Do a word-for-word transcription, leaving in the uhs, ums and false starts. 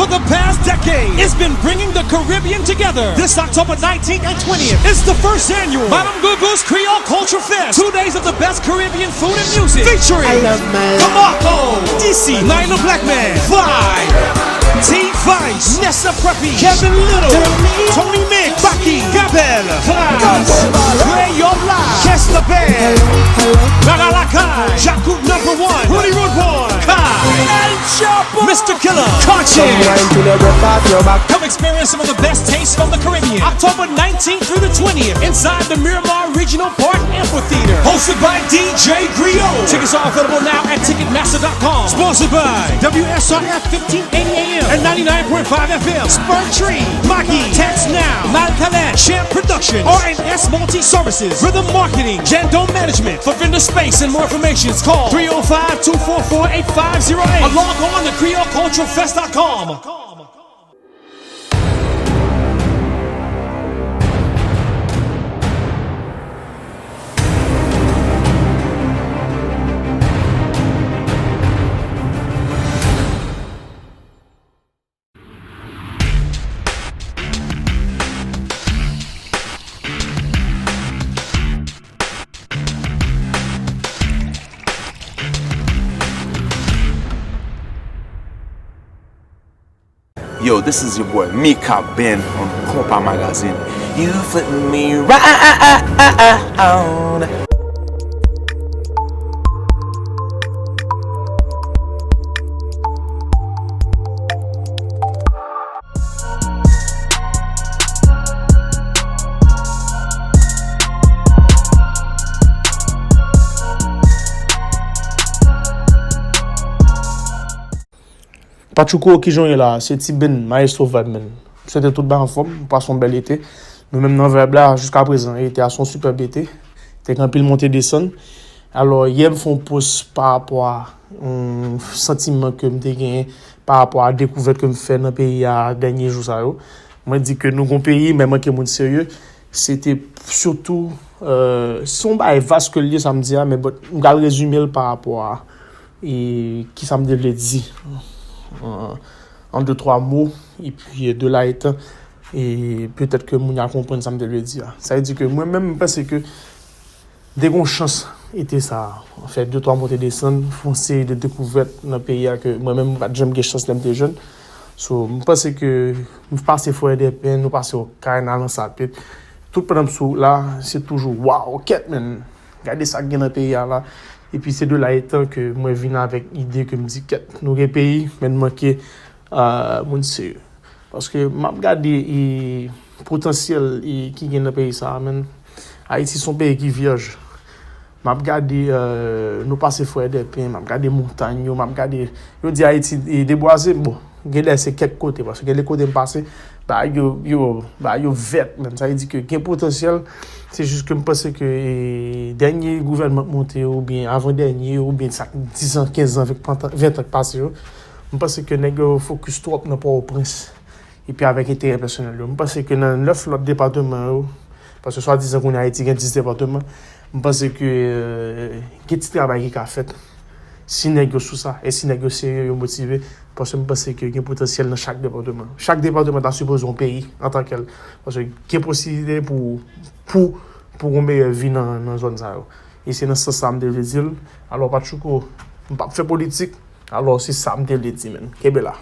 For the past decade, it's been bringing the Caribbean together. This October nineteenth and twentieth, it's the first annual Madame Gougou's Creole Culture Fest. Two days of the best Caribbean food and music, featuring I love my Kamako, D C, Nina Blackman, Vibe, T Vice, Nessa Preppy, Kevin Little, Tony Mix, Baky, Gabel, Flash, Play Your Life, Kester Band, Mara Lakay, Jacob Number One, Rudy Rude Boy, Kai, El Chapo, Mister Killer, Conscious. Come experience some of the best tastes from the Caribbean. October nineteenth through the twentieth inside the Miramar Regional Park Amphitheater. Hosted by D J Griot. Tickets are available now at ticketmaster dot com. Sponsored by W S R F fifteen eighty A M and ninety-nine point five F M. Spur Tree, Maggie, Text Now, Malcalette, Champ Productions, R and S Multi Services, Rhythm Marketing, Jandome Management. For vendor space and more information, call three oh five, two four four, eight five zero eight or log on to creole culture fest dot com. Yo, this is your boy Mika Ben on Konpa Magazine. You flip me round. Patchouko, kijan w ye la? Se Ti Ben, Maestro Vibe, man. M swete tout bagay anfòm, pase yon bèl ete. Nou menm nan Vibe la, jiska prezan, ete a se yon sipèb ete. Te gen anpil monte desann. Alò, yè m fè yon post pa rapò a yon santiman ke m te genyen pa rapò a dekouvèt ke m fè nan peyi a dènye jou sa yo. Mwen di ke nou gon peyi, men manke moun serye. Se te sitou, euh, se yon bagay vas ke l ye sa m di a, men bon, m pral rezime l pa rapò a e kisa m te vle di, euh, an de twa mo, epi de la etan, e petèt ke moun yo a konprann sa m te vle di a. Sa vle di ke mwen menm, m panse ke m te gen yon chans ete sa a, fè de twa monte desann, fè yon seri de dekouvèt nan peyi a ke mwen menm m pa t janm gen chans lè m te jèn. So, m panse ke m pase Forèdèpen, nou pase Okay, n al nan Sapit. Tout pandan m sou wout la, se toujou, waw, kèt, man, gade sa k gen nan peyi a la. Epi se de la etan ke mwen vin avèk ide ke m di, kèt, nou gen peyi, men n manke, euh, moun serye. Paske m ap gade, e, potansyèl, e, ki gen nan peyi sa a, man. Ayiti se yon peyi ki vyèj. M ap gade, euh, nou pase Forèdèpen, m ap gade montany yo, m ap gade, yo di Ayiti, e, debwaze, bon, gen lè se kèk kote, paske gen de kote m pase, bagay yo, yo, bagay yo vèt, man. Sa vle di ke gen potansyèl, se jis ke m panse ke, e, dènye gouvènman k monte yo, oubyen avan dènye yo, oubyen sa k diz an, kenz an, ven an k pase yo, m panse ke nèg yo fokis twòp nan Pòtoprens. Epi avèk enterè pèsonèl yo. M panse ke nan nèf lòt depatman yo, paske swadizan kounye a Ayiti gen dis depatman, m panse ke, euh, gen ti travay ki ka fèt. Si nèg yo sou sa, e si nèg yo serye, yo motive, paske m panse ke gen potansyèl nan chak depatman. Chak depatman ta sipoze yon peyi antankèl. Paske gen posiblite pou, pou, pou yon meyè vi nan, nan zòn sa yo. E se nan sans sa m te vle di l. Alò, Patchouko, m p ap fè politik. Alò, se sa m te vle di, man. Kenbe la.